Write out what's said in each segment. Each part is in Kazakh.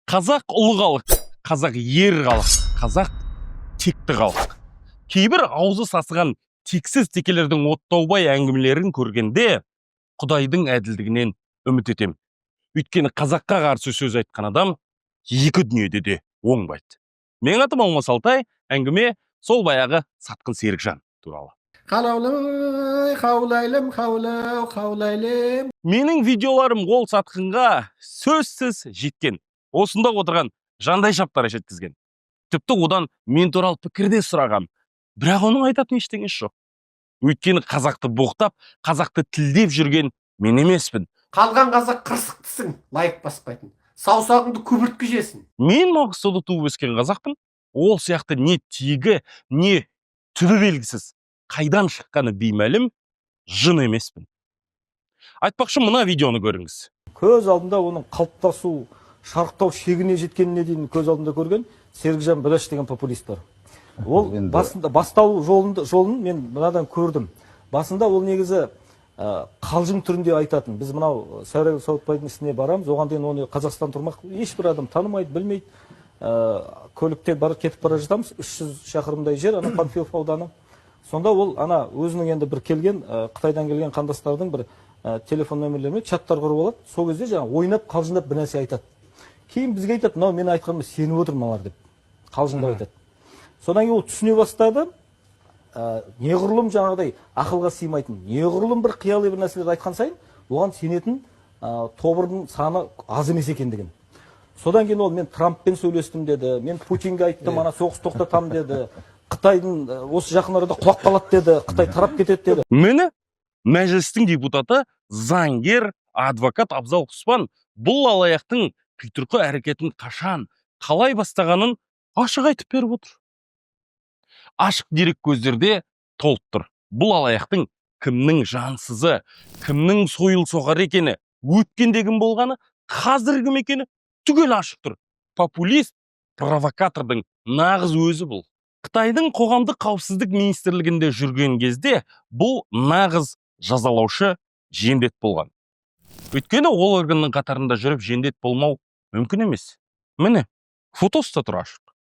Қазақ ұлы халық, қазақ ер халық, қазақ текті халық. Кейбір аузы сасыған тексіз текелердің оттаубай әңгімелерін көргенде, құдайдың әділдігінен үміт етем. Өйткені қазаққа қарсы сөз айтқан адам екі дүниеде де оңбайды. Менің атым Алмас Алтай, әңгіме сол баяғы сатқын Серікжан туралы. Қалаулым, қаулайлым, қаулау, қаулайлым. Менің видеоларым ол сатқынға сөзсіз жеткен. Осында отырған жандай шаптара жеткізген. Тіпті одан мен туралы пікір де сұраған. Бірақ оның айтатын ештеңесі жоқ. Өйткені қазақты боқтап, қазақты тілдеп жүрген мен емеспін. Қалған қазақ қырсықтысың, лайк баспайтын. Саусағыңды көбірткі жесін. Мен Маңғыстауда туып өскен қазақпын. Ол сияқты не тегі, не түбі белгісіз, қайдан шыққаны беймәлім жын емеспін. Айтпақшы, мына видеоны көріңіз. Көз алдында оның қалыптасу, шарықтау шегіне жеткеніне дейін көз алдында көрген Серікжан Біләш деген популист бар. Ол басында басталу жолын мен мынадан көрдім. Басында ол негізі қалжың түрінде айтатын. Біз мынау Сәурек Сауытбайдың ісіне барамыз, оған дейін оны Қазақстан тұрмақ ешбір адам танымайды, білмейді. Көлікте бар, кетіп бара жатамыз, 300 шақырымдай жер, ана Панфилов ауданы. Сонда ол ана өзінің енді бір келген Қытайдан келген қандастардың бір телефон нөмірлерімен чаттар құрып алады. Сол кезде жаңағы ойнап, қалжыңдап бір нәрсе айтады. Кейін бізге айтады: «Мынау мен айтқаныма сеніп отыр мыналар», – деп қалжыңдап айтады. Содан кейін ол түсіне бастады, неғұрлым жаңағыдай ақылға сыймайтын, неғұрлым бір қияли бір нәрселерді айтқан сайын оған сенетін тобырдың саны аз емес екендігін. Содан кейін ол: «Мен Трамппен сөйлестім», – деді, «Мен Путинге айттым, ана соғыс тоқтатамын», – деді, «Қытайдың осы жақын арада құлап қалады», – деді, «Қытай тарап кетеді», – деді. Міне, мәжілістің депутаты, заңгер, адвокат Абзал Құспан бұл алаяқтың қитұрқы әрекетін қашан, қалай бастағанын ашық айтып беріп отыр. Ашық дерек көздерде толып тұр. Бұл алаяқтың кімнің жансызы, кімнің сойыл соғар екені, өткенде кім болғаны, қазір кім екені түгел ашық тұр. Популист, провокатордың нағыз өзі бұл. Қытайдың қоғамдық қауіпсіздік министрлігінде жүрген кезде бұл нағыз жазалаушы жендет болған. Өйткені ол органның қатарында жүріп жендет болмау мүмкін емес. Міне, фотосы да тұр ашық.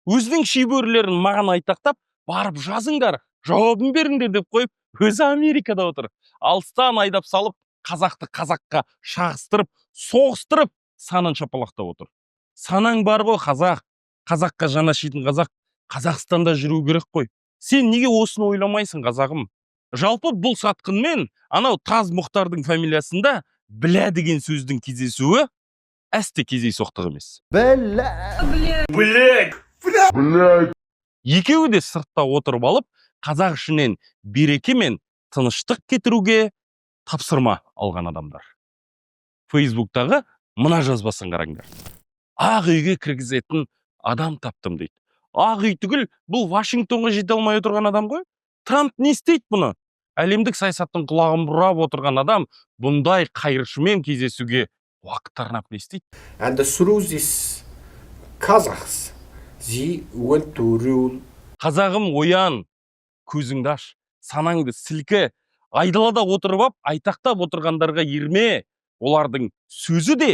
Өзінің шибөрілерін маған айтақтап, барып жазыңдар, жауабын беріңдер деп қойып, өзі Америкада отыр. Алыстан айдап салып, қазақты қазаққа шағыстырып, соғыстырып, санын шапалақтап отыр. Санаң бар ғой, қазақ. Қазаққа жаны ашитын қазақ Қазақстанда жүру керек қой. Сен неге осыны ойламайсың, қазағым? Жалпы, бұл сатқынмен анау Таз Мұхтардың фамилиясында «білә» деген сөздің кездесуі әсте кездейсоқтық емес. Бля. Екеуі де сыртта отырып алып, қазақ ішінен береке мен тыныштық кетіруге тапсырма алған адамдар. Фейсбуктағы мына жазбасын қараңдар. «Ақ үйге кіргізетін адам таптым», – дейді. Ақ үй түгіл, бұл Вашингтонға жете алмай отырған адам ғой. Трамп не істейді бұны? Әлемдік саясаттың құлағын бұрап отырған адам бұндай қайыршымен кездесуге уақыт арнап не істейді? And through this Kazakhs, they want to rule. Қазағым, оян, көзіңді аш, санаңды сілкі. Айдалада отырып ап, айтақтап отырғандарға ерме. Олардың сөзі де,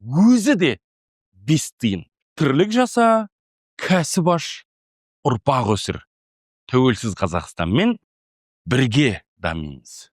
өзі де бес тиын. Тірлік жаса, кәсіп аш, ұрпақ өсір. Тәуелсіз Қазақстанмен бірге дамимыз.